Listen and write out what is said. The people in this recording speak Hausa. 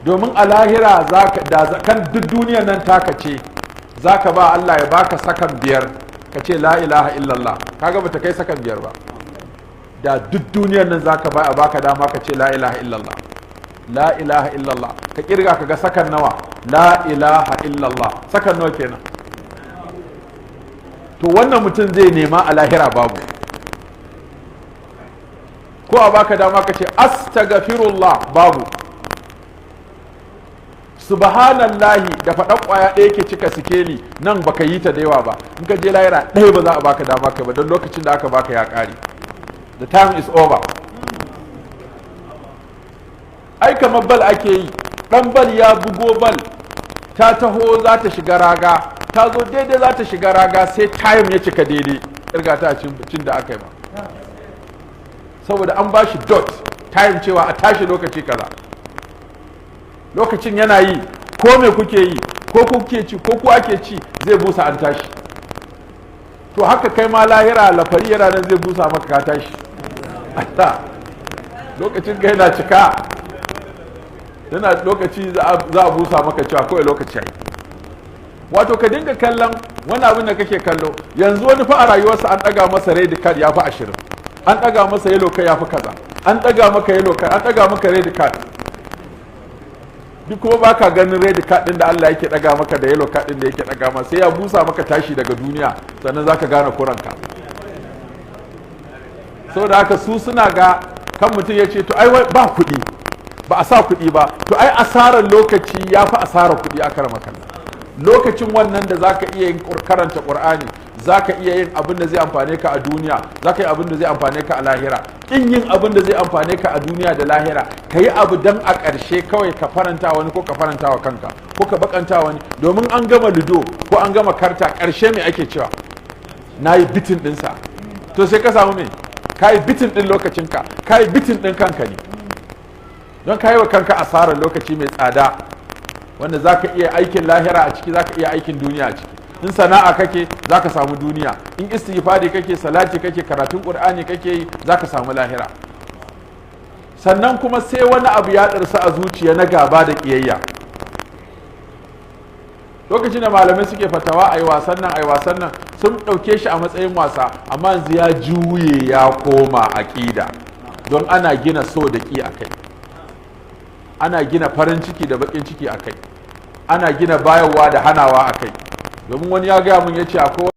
Domin a lahira da kan duk duniyar nan taka ce, zaka ba Allah ya baka sakan 5 ka ce la ilaha illallah, kaga bata kai sakan 5 ba. Da duk duniyar nan zaka ba a baka dama ka ce la ilaha illallah, la ilaha illallah, ka kirga ka ga sakan nawa. La ilaha illallah sakan nawa kenan? To wannan mutum zai nema a lahira babu. Ko a baka dama ka ce astaghfirullah, babu. Subhanallahi da faɗan ƙwaya ɗaya ke cika sikeli nan, baka yi ta da yawa ba. In ka je lahira, ɗaya ba za a baka dama kai ba, don lokacin da aka baka ya ƙare. The time is over. Ai kamar bal ake yi, ɗan bal ya bugo bal, ta taho za ta shiga raga, ta zo daidai za ta shiga raga, sai time ya cika daidai. Kirga ta cin da aka yi ba, saboda an ba shi dot time cewa a tashi lokaci kaza. Lokacin yana yi, ko me kuke yi, ko kuke ci, ko ku ake ci, zai busa an tashi. To haka kai ma lahira, lafari yana nan zai busa maka ka tashi. Allah, lokacin ka yana cika, yana lokaci za a busa maka cewa kawai lokaci yayi. Wato ka dinga kallon wani abin da kake kallo yanzu. Wani fa a rayuwarsa an ɗaga masa red card ya fi 20, an ɗaga masa yellow card ya fi kaza, an ɗaga maka yellow card, an ɗaga maka red card, duk kuma baka ganin red card din da Allah yake ɗaga maka da yellow card din da yake ɗaga maka. Sai ya busa maka tashi daga duniya, sannan zaka gane kuranka. Saboda haka su suna ga kan mutum ya ce, to ai ba kuɗi, ba a sa kuɗi ba. To ai asarar lokaci ya fi asarar kuɗi a karama kalla. Lokacin wannan da zaka iya yin karanta Qur'ani, zaka iya yin abin da zai amfane ka a duniya, zaka yi abin da zai amfane ka a lahira. Kin yin abin da zai amfane ka a duniya da lahira, ka yi abu dan a ƙarshe kawai ka faranta wani, ko ka faranta wa kanka, ko ka bakanta wani. Domin an gama ludo ko an gama karta, ƙarshe me ake cewa? Na yi beating ɗinsa. To sai ka samu me? Ka yi beating ɗin lokacinka, ka yi beating ɗin kanka ne, don ka yi wa kanka asarar lokaci mai tsada wanda za ka iya aikin lahira a ciki, za ka iya aikin duniya a ciki. In sana'a kake, za ka samu duniya. In istighfari kake, salati kake, karatun Qur'ani kake yi, za ka samu lahira. Sannan kuma sai wani abu ya ɗarsa a zuciya na gaba da ƙiyayya. Lokacin da malamai suke fatawa a yi wasan nan, a yi wasan nan, sun ɗauke shi a matsayin wasa, amma yanzu ya juye ya koma aƙida, don ana gina so da ƙi a kai, ana gina farin ciki da baƙin ciki a kai, ana gina bayarwa da hanawa a kai. Domin wani ya gaya mun, ya ce akwai